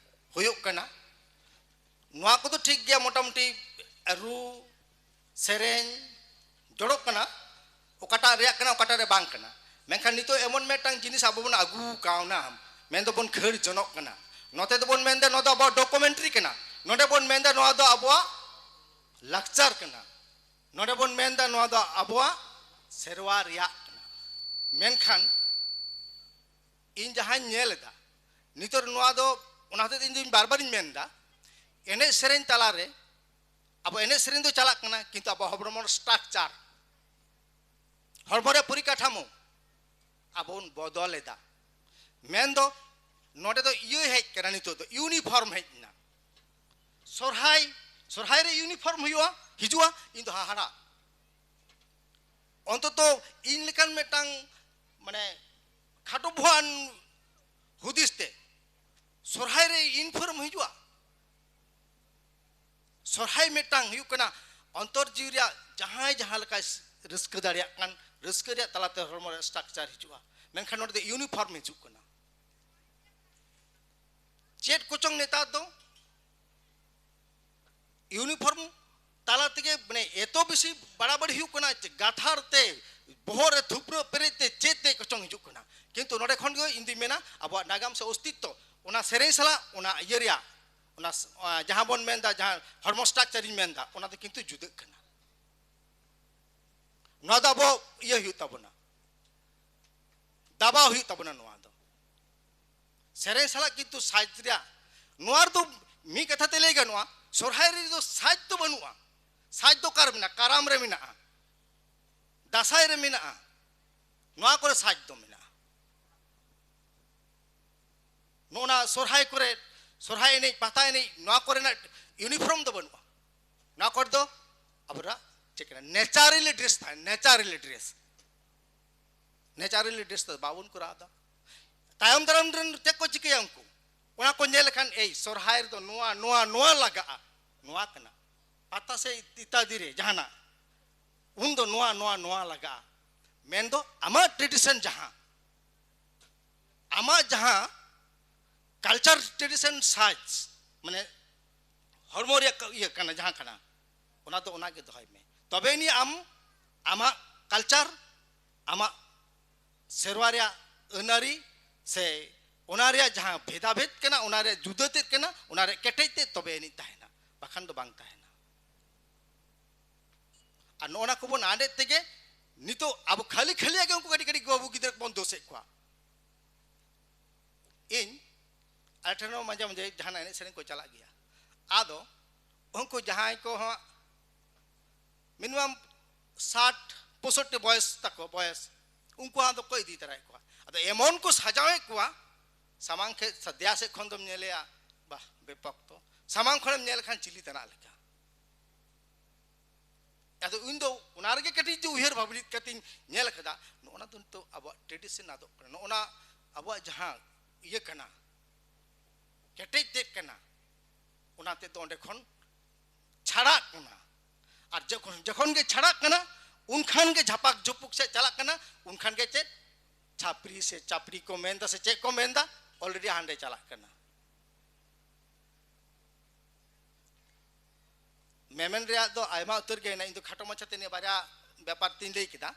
ᱦᱩᱭᱩᱜ ᱠᱟᱱᱟ, ᱱᱚᱣᱟ ᱠᱚᱫᱚ ᱴᱷᱤᱠ ᱜᱮᱭᱟ, ᱢᱚᱴᱟᱢᱩᱴᱤ ᱨᱩ, ᱥᱮᱨᱮᱧ ᱡᱚᱲᱚᱜ ᱠᱟᱱᱟ, ᱚᱠᱟᱴᱟᱜ ᱨᱮᱭᱟᱜ ᱠᱟᱱᱟ, ᱚᱠᱟᱴᱟᱜ ᱨᱮ ᱵᱟᱝ ᱠᱟᱱᱟ᱾ ᱢᱮᱱᱠᱷᱟᱱ ᱱᱤᱛᱚᱜ ᱮᱢᱚᱱ ᱢᱤᱫᱴᱟᱝ ᱡᱤᱱᱤᱥ ᱟᱵᱚ ᱵᱚᱱ ᱟᱹᱜᱩ ᱠᱟᱣᱱᱟ, ᱢᱮᱱ ᱫᱚᱵᱚᱱ ᱠᱷᱟᱹᱲ ᱡᱚᱱᱚᱜ ᱠᱟᱱᱟ᱾ ᱱᱚᱛᱮ ᱫᱚᱵᱚᱱ ᱢᱮᱱᱫᱟ ᱱᱚᱣᱟ ᱫᱚ ᱟᱵᱚᱣᱟᱜ ᱰᱚᱠᱩᱢᱮᱱᱴᱟᱨᱤ ᱠᱟᱱᱟ, ᱱᱚᱰᱮ ᱵᱚᱱ ᱢᱮᱱᱫᱟ ᱱᱚᱣᱟ ᱫᱚ ᱟᱵᱚᱣᱟᱜ ᱞᱟᱠᱪᱟᱨ ᱠᱟᱱᱟ, ᱱᱚᱰᱮ ᱵᱚᱱ ᱢᱮᱱᱫᱟ ᱱᱚᱣᱟ ᱫᱚ ᱟᱵᱚᱣᱟᱜ ᱥᱮᱨᱣᱟ ᱨᱮᱭᱟᱜ ᱠᱟᱱᱟ᱾ ᱢᱮᱱᱠᱷᱟᱱ ᱤᱧ ᱡᱟᱦᱟᱸᱧ ᱧᱮᱞ ᱮᱫᱟ, ᱱᱤᱛᱚᱜ ᱱᱚᱣᱟ ᱫᱚ, ᱚᱱᱟ ᱦᱚᱛᱮᱡ ᱛᱮ ᱤᱧ ᱫᱚᱧ ᱵᱟᱨ ᱵᱟᱨᱤᱧ ᱢᱮᱱᱫᱟ, ᱮᱱᱮᱡ ᱥᱮᱨᱮᱧ ᱛᱟᱞᱟᱨᱮ ᱟᱵᱚ ᱮᱱᱮᱡ ᱥᱮᱨᱮᱧ ᱫᱚ ᱪᱟᱞᱟᱜ ᱠᱟᱱᱟ, ᱠᱤᱱᱛᱩ ᱟᱵᱚ ᱦᱚᱲᱢᱚ ᱨᱮᱱᱟᱜ ᱥᱴᱨᱟᱠᱪᱟᱨ, ᱦᱚᱲᱢᱚ ᱨᱮ ᱯᱚᱨᱤᱠᱟᱴᱷᱟᱢᱳ ᱟᱵᱚ ᱵᱚᱱ ᱵᱚᱫᱚᱞ ᱮᱫᱟ᱾ ᱢᱮᱱᱫᱚ ᱱᱚᱰᱮ ᱫᱚ ᱤᱭᱟᱹ ᱦᱮᱡ ᱠᱟᱱᱟ, ᱱᱤᱛᱚᱜ ᱫᱚ ᱤᱭᱩᱱᱤᱯᱷᱚᱨᱢ ᱦᱮᱡ ᱮᱱᱟ᱾ ᱥᱚᱨᱦᱟᱭ, ᱥᱚᱨᱦᱟᱭ ᱨᱮ ᱤᱭᱩᱱᱤᱯᱷᱚᱨᱢ ᱦᱩᱭᱩᱜᱼᱟ, ᱦᱤᱡᱩᱜᱼᱟ, ᱤᱧ ᱫᱚ ᱦᱟᱦᱟᱲᱟ᱾ ᱚᱱᱛᱚᱛᱚ ᱤᱧ ᱞᱮᱠᱟᱱ ᱢᱤᱫᱴᱟᱝ, ᱢᱟᱱᱮ, ᱠᱷᱟᱴᱚ ᱵᱚᱦᱚᱜᱟᱱ ᱦᱩᱫᱤᱥ ᱛᱮ ᱥᱚᱨᱦᱟᱭ ᱨᱮ ᱤᱭᱩᱱᱤᱯᱷᱚᱨᱢ ᱦᱤᱡᱩᱜᱼᱟ? ᱥᱚᱨᱦᱟᱭ ᱢᱤᱫᱴᱟᱝ ᱦᱩᱭᱩᱜ ᱠᱟᱱᱟ ᱚᱱᱛᱚᱨ ᱡᱤᱣᱤ ᱨᱮᱭᱟᱜ ᱡᱟᱦᱟᱸᱭ ᱡᱟᱦᱟᱸ ᱞᱮᱠᱟᱭ ᱨᱟᱹᱥᱠᱟᱹ ᱫᱟᱲᱮᱭᱟᱜ ᱠᱟᱱ, ᱨᱟᱹᱥᱠᱟᱹ ᱨᱮᱭᱟᱜ ᱛᱟᱞᱟᱛᱮ ᱦᱚᱲᱢᱚ ᱨᱮ ᱥᱴᱨᱟᱠᱪᱟᱨ ᱦᱤᱡᱩᱜᱼᱟ᱾ ᱢᱮᱱᱠᱷᱟᱱ ᱱᱚᱰᱮ ᱫᱚ ᱤᱭᱩᱱᱤᱯᱷᱚᱨᱢ ᱦᱤᱡᱩᱜ ᱠᱟᱱᱟ᱾ ᱪᱮᱫ ᱠᱚᱪᱚᱝ ᱱᱮᱛᱟᱨ ᱫᱚ ᱤᱭᱩᱱᱤᱯᱷᱚᱨᱢ ᱛᱟᱞᱟ ᱛᱮᱜᱮ, ᱢᱟᱱᱮ, ᱮᱛᱚ ᱵᱮᱥᱤ ᱵᱟᱲᱟᱵᱟᱲᱤ ᱦᱩᱭᱩᱜ ᱠᱟᱱᱟ, ᱡᱮ ᱜᱟᱛᱷᱟᱲ ᱛᱮ, ᱵᱚᱦᱚᱜ ᱨᱮ ᱛᱷᱩᱵᱽᱨᱟᱹ ᱯᱮᱨᱮᱡ ᱛᱮ, ᱪᱮᱫ ᱛᱮ ᱠᱚᱪᱚᱝ ᱦᱤᱡᱩᱜ ᱠᱟᱱᱟ᱾ ᱠᱤᱱᱛᱩ ᱱᱚᱰᱮ ᱠᱷᱚᱱ ᱜᱮ ᱤᱧ ᱫᱩᱧ ᱢᱮᱱᱟ, ᱟᱵᱚᱣᱟᱜ ᱱᱟᱜᱟᱢ ᱥᱮ ᱚᱥᱛᱤᱛᱛᱚ, ᱚᱱᱟ ᱥᱮᱨᱮᱧ ᱥᱟᱞᱟᱜ ᱚᱱᱟ ᱤᱭᱟᱹ ᱨᱮᱭᱟᱜ, ᱚᱱᱟ ᱥ-, ᱚᱱᱟ ᱡᱟᱦᱟᱸ ᱵᱚᱱ ᱢᱮᱱᱫᱟ, ᱡᱟᱦᱟᱸ ᱦᱚᱲᱢᱚ ᱥᱴᱨᱟᱠᱪᱟᱨ ᱤᱧ ᱢᱮᱱᱫᱟ, ᱚᱱᱟ ᱫᱚ ᱠᱤᱱᱛᱩ ᱡᱩᱫᱟᱹᱜ ᱠᱟᱱᱟ᱾ ᱱᱚᱣᱟ ᱫᱚ ᱟᱵᱚ ᱤᱭᱟᱹ ᱦᱩᱭᱩᱜ ᱛᱟᱵᱚᱱᱟ, ᱫᱟᱵᱟᱣ ᱦᱩᱭᱩᱜ ᱛᱟᱵᱚᱱᱟ ᱱᱚᱣᱟ ᱫᱚ᱾ ᱥᱮᱨᱮᱧ ᱥᱟᱞᱟᱜ ᱠᱤᱱᱛᱩ ᱥᱟᱡᱽ ᱨᱮᱭᱟᱜ, ᱱᱚᱣᱟ ᱨᱮᱫᱚ ᱢᱤᱫ ᱠᱟᱛᱷᱟ ᱛᱮ ᱞᱟᱹᱭ ᱜᱟᱱᱚᱜᱼᱟ, ᱥᱚᱨᱦᱟᱭ ᱨᱮᱫᱚ ᱥᱟᱡᱽ ᱫᱚ ᱵᱟᱹᱱᱩᱜᱼᱟ᱾ ᱥᱟᱡᱽ ᱫᱚ ᱚᱠᱟᱨᱮ ᱢᱮᱱᱟᱜᱼᱟ? ᱠᱟᱨᱟᱢ ᱨᱮ ᱢᱮᱱᱟᱜᱼᱟ, ᱫᱟᱸᱥᱟᱭ ᱨᱮ ᱢᱮᱱᱟᱜᱼᱟ, ᱱᱚᱣᱟ ᱠᱚᱨᱮ ᱥᱟᱡᱽ ᱫᱚ ᱢᱮᱱᱟᱜᱼᱟ᱾ ᱱᱚᱜᱼᱚ ᱱᱟ ᱥᱚᱨᱦᱟᱭ ᱠᱚᱨᱮ, ᱥᱚᱨᱦᱟᱭ ᱮᱱᱮᱡ, ᱯᱟᱛᱟ ᱮᱱᱮᱡ, ᱱᱚᱣᱟ ᱠᱚᱨᱮᱱᱟᱜ ᱤᱭᱩᱱᱤᱯᱷᱚᱨᱢ ᱫᱚ ᱵᱟᱹᱱᱩᱜᱼᱟ᱾ ᱱᱚᱣᱟ ᱠᱚᱨᱮ ᱫᱚ ᱟᱵᱚᱨᱟᱜ ᱪᱮᱫ ᱠᱟᱱᱟ? ᱱᱮᱪᱟᱨᱟᱞᱤ ᱰᱨᱮᱥ ᱛᱟᱦᱮᱱ, ᱱᱮᱪᱟᱨᱟᱞᱤ ᱰᱨᱮᱥ᱾ ᱱᱮᱪᱟᱨᱟᱞᱤ ᱰᱨᱮᱥ ᱫᱚ ᱵᱟᱵᱚᱱ ᱠᱚᱨᱟᱣ ᱮᱫᱟ᱾ ᱛᱟᱭᱚᱢ ᱫᱟᱨᱟᱢ ᱨᱮᱱ ᱪᱮᱫ ᱠᱚ ᱪᱤᱠᱟᱹᱭᱟ ᱩᱱᱠᱩ? ᱚᱱᱟ ᱠᱚ ᱧᱮᱞ ᱞᱮᱠᱷᱟᱱ, ᱮᱭ, ᱥᱚᱨᱦᱟᱭ ᱨᱮᱫᱚ ᱱᱚᱣᱟ, ᱱᱚᱣᱟ, ᱱᱚᱣᱟ ᱞᱟᱜᱟᱜᱼᱟ, ᱱᱚᱣᱟ ᱠᱟᱱᱟ᱾ ᱯᱟᱛᱟ ᱥᱮ ᱤᱛᱟᱫᱤ ᱨᱮ ᱡᱟᱦᱟᱱᱟᱜ, ᱩᱱ ᱫᱚ ᱱᱚᱣᱟ ᱱᱚᱣᱟ ᱱᱚᱣᱟ ᱞᱟᱜᱟᱜᱼᱟ᱾ ᱢᱮᱱᱫᱚ ᱟᱢᱟᱜ ᱴᱨᱮᱰᱤᱥᱚᱱ ᱡᱟᱦᱟᱸ, ᱟᱢᱟᱜ ᱡᱟᱦᱟᱸ ᱠᱟᱞᱪᱟᱨ ᱴᱨᱮᱰᱤᱥᱚᱱ ᱥᱟᱡᱽ, ᱢᱟᱱᱮ ᱦᱚᱲᱢᱚ ᱨᱮᱭᱟᱜ ᱤᱭᱟᱹ ᱠᱟᱱᱟ, ᱡᱟᱦᱟᱸ ᱠᱟᱱᱟ, ᱚᱱᱟ ᱫᱚ ᱚᱱᱟ ᱜᱮ ᱫᱚᱦᱚᱭ ᱢᱮ᱾ ᱛᱚᱵᱮ ᱟᱹᱱᱤᱡ ᱟᱢ ᱟᱢᱟᱜ ᱠᱟᱞᱪᱟᱨ, ᱟᱢᱟᱜ ᱥᱮᱨᱣᱟ ᱨᱮᱭᱟᱜ ᱟᱹᱱ ᱟᱹᱨᱤ ᱥᱮ ᱚᱱᱟ ᱨᱮᱭᱟᱜ ᱡᱟᱦᱟᱸ ᱵᱷᱮᱫᱟᱵᱷᱮᱫ ᱠᱟᱱᱟ, ᱚᱱᱟ ᱨᱮᱭᱟᱜ ᱡᱩᱫᱟᱹ ᱛᱮᱫ ᱠᱟᱱᱟ, ᱚᱱᱟ ᱨᱮᱭᱟᱜ ᱠᱮᱴᱮᱡ ᱛᱮᱫ ᱛᱚᱵᱮ ᱟᱹᱱᱤᱡ ᱛᱟᱦᱮᱱᱟ, ᱵᱟᱠᱷᱟᱱ ᱫᱚ ᱵᱟᱝ ᱛᱟᱦᱮᱱᱟ᱾ ᱟᱨ ᱱᱚᱜᱼᱚ ᱱᱟ ᱠᱚᱵᱚᱱ ᱟᱫᱮᱫ ᱛᱮᱜᱮ ᱱᱤᱛᱚᱜ ᱟᱵᱚ ᱠᱷᱟᱹᱞᱤ ᱠᱷᱟᱹᱞᱤᱭᱟᱜ ᱜᱮ ᱩᱱᱠᱩ ᱠᱟᱹᱴᱤᱡ ᱠᱟᱹᱴᱤᱡ ᱵᱟᱹᱵᱩ ᱜᱤᱫᱽᱨᱟᱹ ᱠᱚᱵᱚᱱ ᱫᱳᱥᱮᱫ ᱠᱚᱣᱟ᱾ ᱤᱧ ᱟᱞᱮ ᱴᱷᱮᱱ ᱦᱚᱸ ᱢᱟᱡᱷᱮ ᱢᱟᱡᱷᱮ ᱡᱟᱦᱟᱱᱟᱜ ᱮᱱᱮᱡ ᱥᱮᱨᱮᱧ ᱠᱚ ᱪᱟᱞᱟᱜ ᱜᱮᱭᱟ᱾ ᱟᱫᱚ ᱩᱱᱠᱩ ᱡᱟᱦᱟᱸᱭ ᱠᱚ ᱦᱚᱸ ᱢᱤᱱᱤᱢᱟᱢ ᱥᱟᱴ ᱯᱚᱸᱭᱥᱚᱴᱴᱤ ᱵᱚᱭᱮᱥ ᱛᱟᱠᱚ, ᱵᱚᱭᱮᱥ, ᱩᱱᱠᱩ ᱦᱚᱸ ᱟᱫᱚ ᱠᱚ ᱤᱫᱤ ᱛᱟᱨᱟᱭᱮᱫ ᱠᱚᱣᱟ᱾ ᱟᱫᱚ ᱮᱢᱚᱱ ᱠᱚ ᱥᱟᱡᱟᱣᱮᱫ ᱠᱚᱣᱟ, ᱥᱟᱢᱟᱝ ᱠᱷᱮᱡ ᱫᱮᱭᱟ ᱥᱮᱫ ᱠᱷᱚᱱ ᱫᱚᱢ ᱧᱮᱞᱮᱭᱟ, ᱵᱟᱦ, ᱵᱮᱯᱚᱠᱛᱚ᱾ ᱥᱟᱢᱟᱝ ᱠᱷᱚᱱᱮᱢ ᱧᱮᱞ ᱞᱮᱠᱷᱟᱱ ᱪᱤᱞᱤ ᱛᱟᱱᱟᱜ ᱞᱮᱠᱟ᱾ ᱟᱫᱚ ᱤᱧ ᱫᱚ ᱚᱱᱟ ᱨᱮᱜᱮ ᱠᱟᱹᱴᱤᱡ ᱡᱮ ᱩᱭᱦᱟᱹᱨ ᱵᱷᱟᱵᱽᱱᱤ ᱠᱟᱛᱮᱧ ᱧᱮᱞ ᱠᱟᱫᱟ, ᱱᱚᱜᱼᱚ ᱱᱟ ᱫᱚ ᱱᱤᱛᱚᱜ ᱟᱵᱚᱣᱟᱜ ᱴᱨᱮᱰᱤᱥᱚᱱ ᱟᱫᱚᱜ ᱠᱟᱱᱟ᱾ ᱱᱚᱜᱼᱚ ᱱᱟ ᱟᱵᱚᱣᱟᱜ ᱡᱟᱦᱟᱸ ᱤᱭᱟᱹ ᱠᱟᱱᱟ, ᱠᱮᱴᱮᱡ ᱛᱮᱫ ᱠᱟᱱᱟ, ᱚᱱᱟ ᱛᱮᱫ ᱫᱚ ᱚᱸᱰᱮ ᱠᱷᱚᱱ ᱪᱷᱟᱲᱟᱜ ᱠᱟᱱᱟ᱾ ᱟᱨ ᱡᱚᱠᱷᱚᱱ, ᱡᱚᱠᱷᱚᱱ ᱜᱮ ᱪᱷᱟᱲᱟᱜ ᱠᱟᱱᱟ, ᱩᱱᱠᱷᱟᱱ ᱜᱮ ᱡᱷᱟᱯᱟᱠ ᱡᱷᱩᱯᱩᱠ ᱥᱮᱫ ᱪᱟᱞᱟᱜ ᱠᱟᱱᱟ᱾ ᱩᱱᱠᱷᱟᱱ ᱜᱮ ᱪᱮᱫ ᱪᱷᱟᱯᱨᱤ ᱥᱮ ᱪᱟᱯᱨᱤ ᱠᱚ ᱢᱮᱱᱫᱟ ᱥᱮ ᱪᱮᱫ ᱠᱚ ᱢᱮᱱᱫᱟ, ᱚᱞᱨᱮᱰᱤ ᱦᱟᱸᱰᱮ ᱪᱟᱞᱟᱜ ᱠᱟᱱᱟ᱾ ᱢᱮᱢᱮᱱ ᱨᱮᱭᱟᱜ ᱫᱚ ᱟᱭᱢᱟ ᱩᱛᱟᱹᱨ ᱜᱮ ᱦᱮᱱᱟᱜᱼᱟ᱾ ᱤᱧ ᱫᱚ ᱠᱷᱟᱴᱚ ᱢᱟᱪᱷᱟᱛᱮ ᱱᱤᱭᱟᱹ ᱵᱟᱨᱭᱟ ᱵᱮᱯᱟᱨ ᱛᱤᱧ ᱞᱟᱹᱭ ᱠᱮᱫᱟ᱾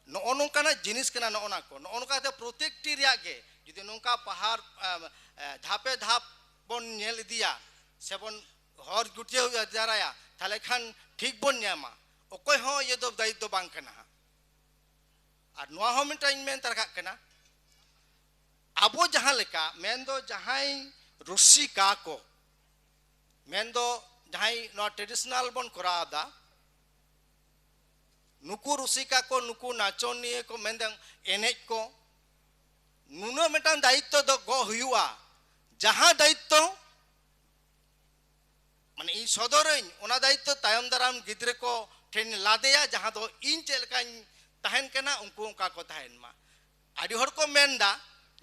ᱱᱚᱜᱼᱚ ᱱᱚᱝᱠᱟᱱᱟᱜ ᱡᱤᱱᱤᱥ ᱠᱟᱱᱟ, ᱱᱚᱜᱼᱚ ᱱᱟ ᱠᱚ, ᱱᱚᱜᱼᱚ ᱱᱚᱝᱠᱟ ᱠᱟᱛᱮ ᱯᱨᱚᱛᱮᱠᱴᱤ ᱨᱮᱭᱟᱜ ᱜᱮ ᱡᱩᱫᱤ ᱱᱚᱝᱠᱟ ᱯᱟᱦᱟᱨ, ᱟᱢ, ᱮ, ᱫᱷᱟᱯᱮ ᱫᱷᱟᱯ ᱵᱚᱱ ᱧᱮᱞ ᱤᱫᱤᱭᱟ ᱥᱮᱵᱚᱱ ᱦᱚᱨ ᱜᱩᱴᱭᱟᱹᱣ ᱡᱟᱣᱨᱟᱭᱟ, ᱛᱟᱦᱞᱮ ᱠᱷᱟᱱ ᱴᱷᱤᱠ ᱵᱚᱱ ᱧᱟᱢᱟ᱾ ᱚᱠᱚᱭ ᱦᱚᱸ ᱤᱭᱟᱹ ᱫᱚ ᱫᱟᱭᱤᱛᱛᱚ ᱵᱟᱝ ᱠᱟᱱᱟ ᱦᱟᱸᱜ᱾ ᱟᱨ ᱱᱚᱣᱟ ᱦᱚᱸ ᱢᱤᱫᱴᱟᱝ ᱤᱧ ᱢᱮᱱ ᱛᱟᱨᱟ ᱠᱟᱜ ᱠᱟᱱᱟ, ᱟᱵᱚ ᱡᱟᱦᱟᱸ ᱞᱮᱠᱟ, ᱢᱮᱱᱫᱚ ᱡᱟᱦᱟᱸᱭ ᱨᱩᱥᱤᱠᱟ ᱠᱚ, ᱢᱮᱱᱫᱚ ᱡᱟᱦᱟᱸᱭ ᱱᱚᱣᱟ ᱴᱨᱮᱰᱤᱥᱚᱱᱟᱞ ᱵᱚᱱ ᱠᱚᱨᱟᱣ ᱮᱫᱟ, ᱱᱩᱠᱩ ᱨᱩᱥᱤᱠᱟ ᱠᱚ, ᱱᱩᱠᱩ ᱱᱟᱪᱚᱱᱤᱭᱟᱹ ᱠᱚ, ᱢᱮᱱᱫᱚ ᱮᱱᱮᱡ ᱠᱚ, ᱱᱩᱱᱟᱹᱜ ᱢᱤᱫᱴᱟᱝ ᱫᱟᱭᱤᱛᱛᱚ ᱫᱚ ᱜᱚᱜ ᱦᱩᱭᱩᱜᱼᱟ, ᱡᱟᱦᱟᱸ ᱫᱟᱭᱤᱛᱛᱚ ᱢᱟᱱᱮ ᱤᱧ ᱥᱚᱫᱚᱨᱟᱹᱧ, ᱚᱱᱟ ᱫᱟᱭᱤᱛᱛᱚ ᱛᱟᱭᱚᱢ ᱫᱟᱨᱟᱢ ᱜᱤᱫᱽᱨᱟᱹ ᱠᱚ ᱴᱷᱮᱱ ᱞᱟᱫᱮᱭᱟ, ᱡᱟᱦᱟᱸ ᱫᱚ ᱤᱧ ᱪᱮᱫ ᱞᱮᱠᱟᱧ ᱛᱟᱦᱮᱱ ᱠᱟᱱᱟ, ᱩᱱᱠᱩ ᱚᱱᱠᱟ ᱠᱚ ᱛᱟᱦᱮᱱ ᱢᱟ᱾ ᱟᱹᱰᱤ ᱦᱚᱲ ᱠᱚ ᱢᱮᱱᱫᱟ,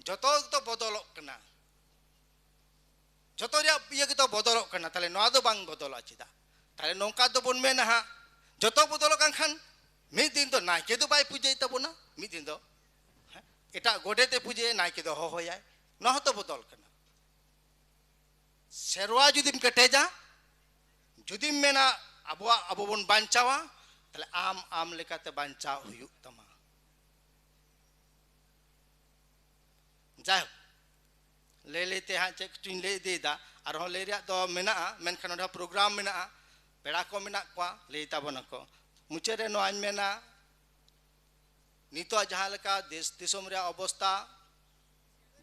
ᱡᱚᱛᱚ ᱜᱮᱛᱚ ᱵᱚᱫᱚᱞᱚᱜ ᱠᱟᱱᱟ, ᱡᱚᱛᱚ ᱨᱮᱭᱟᱜ ᱤᱭᱟᱹ ᱜᱮᱛᱚ ᱵᱚᱫᱚᱞᱚᱜ ᱠᱟᱱᱟ, ᱛᱟᱦᱞᱮ ᱱᱚᱣᱟ ᱫᱚ ᱵᱟᱝ ᱵᱚᱫᱚᱞᱚᱜᱼᱟ ᱪᱮᱫᱟᱜ? ᱛᱟᱦᱞᱮ ᱱᱚᱝᱠᱟ ᱫᱚᱵᱚᱱ ᱢᱮᱱᱟ ᱦᱟᱸᱜ, ᱡᱚᱛᱚ ᱵᱚᱫᱚᱞᱚᱜ ᱠᱟᱱ ᱠᱷᱟᱱ ᱢᱤᱫ ᱫᱤᱱ ᱫᱚ ᱱᱟᱭᱠᱮ ᱫᱚ ᱵᱟᱭ ᱯᱩᱡᱟᱹᱭ ᱛᱟᱵᱚᱱᱟ, ᱢᱤᱫ ᱫᱤᱱ ᱫᱚ, ᱦᱮᱸ, ᱮᱴᱟᱜ ᱜᱚᱰᱮᱛ ᱮ ᱯᱩᱡᱟᱹᱭᱟ, ᱱᱟᱭᱠᱮ ᱫᱚ ᱦᱚᱦᱚᱭᱟᱭ᱾ ᱱᱚᱣᱟ ᱦᱚᱸᱛᱚ ᱵᱚᱫᱚᱞ ᱠᱟᱱᱟ᱾ ᱥᱮᱨᱣᱟ ᱡᱩᱫᱤᱢ ᱠᱮᱴᱮᱡᱟ, ᱡᱩᱫᱤᱢ ᱢᱮᱱᱟ ᱟᱵᱚᱣᱟᱜ ᱟᱵᱚ ᱵᱚᱱ ᱵᱟᱧᱪᱟᱣᱟ, ᱛᱟᱦᱞᱮ ᱟᱢ ᱟᱢ ᱞᱮᱠᱟᱛᱮ ᱵᱟᱧᱪᱟᱣ ᱦᱩᱭᱩᱜ ᱛᱟᱢᱟ᱾ ᱡᱟᱭᱦᱳᱠ, ᱞᱟᱹᱭ ᱞᱟᱹᱭᱛᱮ ᱦᱟᱸᱜ ᱪᱮᱫ ᱠᱚᱪᱚᱧ ᱞᱟᱹᱭ ᱤᱫᱤᱭᱮᱫᱟ, ᱟᱨᱦᱚᱸ ᱞᱟᱹᱭ ᱨᱮᱭᱟᱜ ᱫᱚ ᱢᱮᱱᱟᱜᱼᱟ, ᱢᱮᱱᱠᱷᱟᱱ ᱱᱚᱰᱮ ᱦᱚᱸ ᱯᱨᱳᱜᱨᱟᱢ ᱢᱮᱱᱟᱜᱼᱟ, ᱯᱮᱲᱟ ᱠᱚ ᱢᱮᱱᱟᱜ ᱠᱚᱣᱟ, ᱞᱟᱹᱭ ᱛᱟᱵᱚᱱᱟᱠᱚ᱾ ᱢᱩᱪᱟᱹᱫ ᱨᱮ ᱱᱚᱣᱟᱧ ᱢᱮᱱᱟ, ᱱᱤᱛᱚᱜ ᱡᱟᱦᱟᱸ ᱞᱮᱠᱟ ᱫᱮᱥ ᱫᱤᱥᱚᱢ ᱨᱮᱭᱟᱜ ᱚᱵᱚᱥᱛᱟ,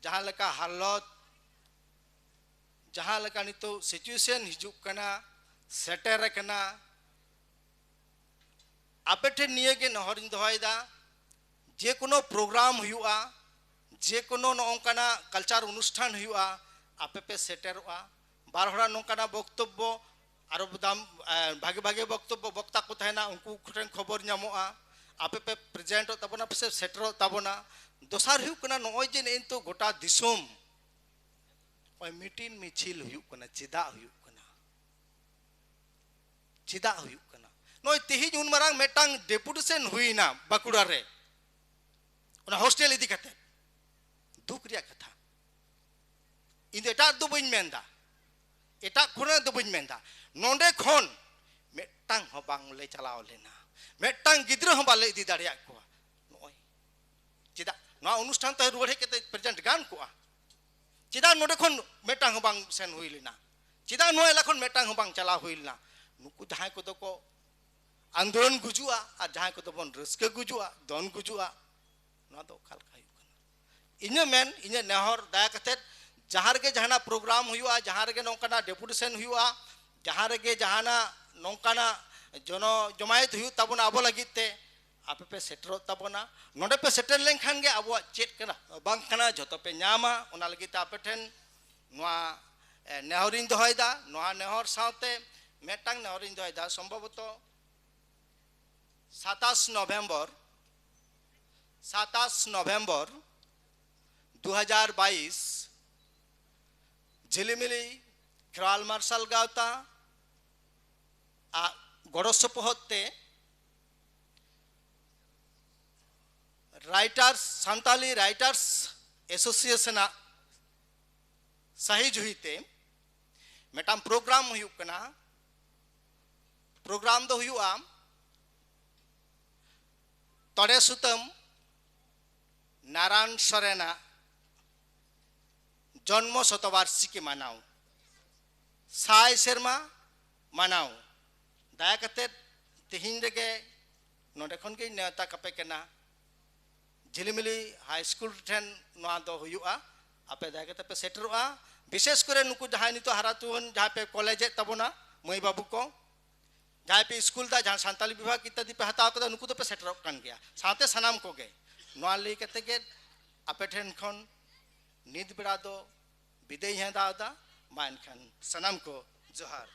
ᱡᱟᱦᱟᱸ ᱞᱮᱠᱟ ᱦᱟᱞᱚᱛ, ᱡᱟᱦᱟᱸ ᱞᱮᱠᱟ ᱱᱤᱛᱚᱜ ᱥᱤᱪᱩᱭᱮᱥᱚᱱ ᱦᱤᱡᱩᱜ ᱠᱟᱱᱟ, ᱥᱮᱴᱮᱨ ᱟᱠᱟᱱᱟ, ᱟᱯᱮ ᱴᱷᱮᱱ ᱱᱤᱭᱟᱹ ᱜᱮ ᱱᱮᱦᱚᱨᱤᱧ ᱫᱚᱦᱚᱭᱮᱫᱟ, ᱡᱮ ᱠᱳᱱᱳ ᱯᱨᱳᱜᱨᱟᱢ ᱦᱩᱭᱩᱜᱼᱟ, ᱡᱮ ᱠᱳᱱᱳ ᱱᱚᱜᱼᱚ ᱱᱚᱝᱠᱟᱱᱟᱜ ᱠᱟᱞᱪᱟᱨ ᱚᱱᱩᱥᱴᱷᱟᱱ ᱦᱩᱭᱩᱜᱼᱟ, ᱟᱯᱮ ᱯᱮ ᱥᱮᱴᱮᱨᱚᱜᱼᱟ᱾ ᱵᱟᱨ ᱦᱚᱲᱟᱜ ᱱᱚᱝᱠᱟᱱᱟᱜ ᱵᱚᱠᱛᱚᱵᱵᱚ, ᱟᱨᱚ ᱫᱟᱢ, ᱮ, ᱵᱷᱟᱜᱮ ᱵᱷᱟᱜᱮ ᱵᱚᱠᱛᱚᱵᱵᱚ ᱵᱚᱠᱛᱟ ᱠᱚ ᱛᱟᱦᱮᱱᱟ, ᱩᱱᱠᱩ ᱠᱚᱴᱷᱮᱱ ᱠᱷᱚᱵᱚᱨ ᱧᱟᱢᱚᱜᱼᱟ, ᱟᱯᱮ ᱯᱮ ᱯᱨᱮᱡᱮᱱᱴᱚᱜ ᱛᱟᱵᱚᱱᱟ, ᱯᱮ ᱥᱮᱴᱮᱨᱚᱜ ᱛᱟᱵᱚᱱᱟ᱾ ᱫᱚᱥᱟᱨ ᱦᱩᱭᱩᱜ ᱠᱟᱱᱟ, ᱱᱚᱜᱼᱚᱭ ᱡᱮ ᱱᱮᱜᱼᱮ ᱱᱤᱛᱚᱜ ᱜᱚᱴᱟ ᱫᱤᱥᱚᱢ ᱱᱚᱜᱼᱚᱭ ᱢᱤᱴᱤᱝ ᱢᱤᱪᱷᱤᱞ ᱦᱩᱭᱩᱜ ᱠᱟᱱᱟ, ᱪᱮᱫᱟᱜ ᱦᱩᱭᱩᱜ ᱠᱟᱱᱟ? ᱪᱮᱫᱟᱜ ᱦᱩᱭᱩᱜ ᱠᱟᱱᱟ? ᱱᱚᱜᱼᱚᱭ ᱛᱮᱦᱮᱧ ᱩᱱ ᱢᱟᱨᱟᱝ ᱢᱤᱫᱴᱟᱝ ᱰᱮᱯᱩᱴᱮᱥᱚᱱ ᱦᱩᱭᱱᱟ ᱵᱟᱸᱠᱩᱲᱟ ᱨᱮ, ᱚᱱᱟ ᱦᱳᱥᱴᱮᱞ ᱤᱫᱤ ᱠᱟᱛᱮ᱾ ᱫᱩᱠ ᱨᱮᱭᱟᱜ ᱠᱟᱛᱷᱟ᱾ ᱤᱧ ᱫᱚ ᱮᱴᱟᱜ ᱫᱚ ᱵᱟᱹᱧ ᱢᱮᱱᱫᱟ, ᱮᱴᱟᱜ ᱠᱷᱚᱱᱟᱜ ᱫᱚ ᱵᱟᱹᱧ ᱢᱮᱱᱫᱟ, ᱱᱚᱰᱮ ᱠᱷᱚᱱ ᱢᱤᱫᱴᱟᱝ ᱦᱚᱸ ᱵᱟᱝ ᱞᱮ ᱪᱟᱞᱟᱣ ᱞᱮᱱᱟ, ᱢᱤᱫᱴᱟᱝ ᱜᱤᱫᱽᱨᱟᱹ ᱦᱚᱸ ᱵᱟᱞᱮ ᱤᱫᱤ ᱫᱟᱲᱮᱭᱟᱜ ᱠᱚᱣᱟ᱾ ᱱᱚᱜᱼᱚᱭ ᱪᱮᱫᱟᱜ ᱱᱚᱣᱟ ᱚᱱᱩᱥᱴᱷᱟᱱ ᱛᱮ ᱨᱩᱣᱟᱹᱲ ᱦᱮᱡ ᱠᱟᱛᱮ ᱯᱨᱮᱡᱮᱱᱴ ᱜᱟᱱ ᱠᱚᱜᱼᱟ? ᱪᱮᱫᱟᱜ ᱱᱚᱰᱮ ᱠᱷᱚᱱ ᱢᱤᱫᱴᱟᱝ ᱦᱚᱸ ᱵᱟᱝ ᱥᱮᱱ ᱦᱩᱭ ᱞᱮᱱᱟ? ᱪᱮᱫᱟᱜ ᱱᱚᱣᱟ ᱮᱞᱟᱠᱟ ᱠᱷᱚᱱ ᱢᱤᱫᱴᱟᱝ ᱦᱚᱸ ᱵᱟᱝ ᱪᱟᱞᱟᱣ ᱦᱩᱭ ᱞᱮᱱᱟ? ᱱᱩᱠᱩ ᱡᱟᱦᱟᱸᱭ ᱠᱚᱫᱚ ᱠᱚ ᱟᱱᱫᱳᱞᱚᱱ ᱜᱩᱡᱩᱜᱼᱟ ᱟᱨ ᱡᱟᱦᱟᱸᱭ ᱠᱚᱫᱚ ᱵᱚᱱ ᱨᱟᱹᱥᱠᱟᱹ ᱜᱩᱡᱩᱜᱼᱟ, ᱫᱚᱱ ᱜᱩᱡᱩᱜᱼᱟ, ᱱᱚᱣᱟ ᱫᱚ ᱚᱠᱟ ᱞᱮᱠᱟ ᱦᱩᱭᱩᱜ ᱠᱟᱱᱟ? ᱤᱧᱟᱹᱜ ᱢᱮᱱ, ᱤᱧᱟᱹᱜ ᱱᱮᱦᱚᱨ, ᱫᱟᱭᱟ ᱠᱟᱛᱮᱫ ᱡᱟᱦᱟᱸ ᱨᱮᱜᱮ ᱡᱟᱦᱟᱱᱟᱜ ᱯᱨᱳᱜᱨᱟᱢ ᱦᱩᱭᱩᱜᱼᱟ, ᱡᱟᱦᱟᱸ ᱨᱮᱜᱮ ᱱᱚᱝᱠᱟᱱᱟᱜ ᱰᱮᱯᱩᱴᱮᱥᱚᱱ ᱦᱩᱭᱩᱜᱼᱟ, ᱡᱟᱦᱟᱸ ᱨᱮᱜᱮ ᱡᱟᱦᱟᱱᱟᱜ ᱱᱚᱝᱠᱟᱱᱟᱜ ᱡᱚᱱᱚ ᱡᱚᱢᱟᱭᱮᱛ ᱦᱩᱭᱩᱜ ᱛᱟᱵᱚᱱᱟ ᱟᱵᱚ ᱞᱟᱹᱜᱤᱫ ᱛᱮ, ᱟᱯᱮ ᱯᱮ ᱥᱮᱴᱮᱨᱚᱜ ᱛᱟᱵᱚᱱᱟ᱾ ᱱᱚᱰᱮ ᱯᱮ ᱥᱮᱴᱮᱨ ᱞᱮᱱᱠᱷᱟᱱ ᱜᱮ ᱟᱵᱚᱣᱟᱜ ᱪᱮᱫ ᱠᱟᱱᱟ ᱵᱟᱝ ᱠᱟᱱᱟ, ᱡᱷᱚᱛᱚ ᱯᱮ ᱧᱟᱢᱟ᱾ ᱚᱱᱟ ᱞᱟᱹᱜᱤᱫ ᱛᱮ ᱟᱯᱮ ᱴᱷᱮᱱ ᱱᱚᱣᱟ, ᱮ, ᱱᱮᱦᱚᱨᱤᱧ ᱫᱚᱦᱚᱭᱮᱫᱟ᱾ ᱱᱚᱣᱟ ᱱᱮᱦᱚᱨ ᱥᱟᱶᱛᱮ ᱢᱤᱫᱴᱟᱝ ᱱᱮᱦᱚᱨᱤᱧ ᱫᱚᱦᱚᱭᱮᱫᱟ, ᱥᱚᱢᱵᱷᱚᱵᱚᱛᱚ ᱥᱟᱛᱟᱥ ᱱᱚᱵᱷᱮᱢᱵᱚᱨ, ᱥᱟᱛᱟᱥ ᱱᱚᱵᱷᱮᱢᱵᱚᱨ ᱫᱩ ᱦᱟᱡᱟᱨ ᱵᱟᱭᱤᱥ, ᱡᱷᱤᱞᱤᱢᱤᱞᱤ ᱠᱷᱮᱨᱣᱟᱞ ᱢᱟᱨᱥᱟᱞ ᱜᱟᱶᱛᱟ, ᱟᱜ ᱜᱚᱲᱚ ᱥᱚᱯᱚᱦᱚᱫ ᱛᱮ Writers, ᱥᱟᱱᱛᱟᱞᱤ Writers Association ᱟᱜ ᱥᱟᱹᱦᱤ ᱡᱩᱦᱤ ᱛᱮ ᱢᱤᱫᱴᱟᱝ ᱯᱨᱳᱜᱨᱟᱢ ᱦᱩᱭᱩᱜ ᱠᱟᱱᱟ᱾ ᱯᱨᱳᱜᱨᱟᱢ ᱫᱚ ᱦᱩᱭᱩᱜᱼᱟ ᱛᱚᱲᱮ ᱥᱩᱛᱟᱹᱢ ᱱᱟᱨᱟᱭᱚᱱ ᱥᱚᱨᱮᱱᱟᱜ ᱡᱚᱱᱢᱚ ᱥᱚᱛᱚᱵᱟᱨᱥᱤᱠᱤ ᱢᱟᱱᱟᱣ, ᱥᱟᱭ ᱥᱮᱨᱢᱟ ᱢᱟᱱᱟᱣ᱾ ᱫᱟᱭᱟ ᱠᱟᱛᱮ ᱛᱮᱦᱮᱧ ᱨᱮᱜᱮ ᱱᱚᱰᱮ ᱠᱷᱚᱱ ᱜᱮᱧ ᱱᱮᱣᱛᱟ ᱠᱟᱯᱮ ᱠᱟᱱᱟ᱾ ᱡᱷᱤᱞᱤᱢᱤᱞᱤ ᱦᱟᱭ ᱥᱠᱩᱞ ᱴᱷᱮᱱ ᱱᱚᱣᱟ ᱫᱚ ᱦᱩᱭᱩᱜᱼᱟ᱾ ᱟᱯᱮ ᱫᱟᱭᱟ ᱠᱟᱛᱮ ᱯᱮ ᱥᱮᱴᱮᱨᱚᱜᱼᱟ᱾ ᱵᱤᱥᱮᱥ ᱠᱚᱨᱮ ᱱᱩᱠᱩ ᱡᱟᱦᱟᱸᱭ ᱱᱤᱛᱚᱜ ᱦᱟᱨᱟ ᱡᱩᱣᱟᱹᱱ ᱡᱟᱦᱟᱸᱭ ᱯᱮ ᱠᱚᱞᱮᱡᱮᱫ ᱛᱟᱵᱚᱱᱟ, ᱢᱟᱹᱭ ᱵᱟᱹᱵᱩ ᱠᱚ, ᱡᱟᱦᱟᱸᱭ ᱯᱮ ᱥᱠᱩᱞ ᱫᱟ, ᱡᱟᱦᱟᱸ ᱥᱟᱱᱛᱟᱞᱤ ᱵᱤᱵᱷᱟᱜᱽ ᱤᱛᱛᱟᱫᱤ ᱯᱮ ᱦᱟᱛᱟᱣ ᱠᱟᱫᱟ, ᱱᱩᱠᱩ ᱫᱚᱯᱮ ᱥᱮᱴᱮᱨᱚᱜ ᱠᱟᱱ ᱜᱮᱭᱟ᱾ ᱥᱟᱶᱛᱮ ᱥᱟᱱᱟᱢ ᱠᱚᱜᱮ ᱱᱚᱣᱟ ᱞᱟᱹᱭ ᱠᱟᱛᱮ ᱜᱮ ᱟᱯᱮ ᱴᱷᱮᱱ ᱠᱷᱚᱱ ᱱᱤᱛ ᱵᱮᱲᱟ ᱫᱚ ᱵᱤᱫᱟᱹᱭ ᱦᱮᱸ ᱫᱟᱣ ᱫᱟ᱾ ᱢᱟ ᱮᱱᱠᱷᱟᱱ ᱥᱟᱱᱟᱢ ᱠᱚ ᱡᱚᱦᱟᱨ᱾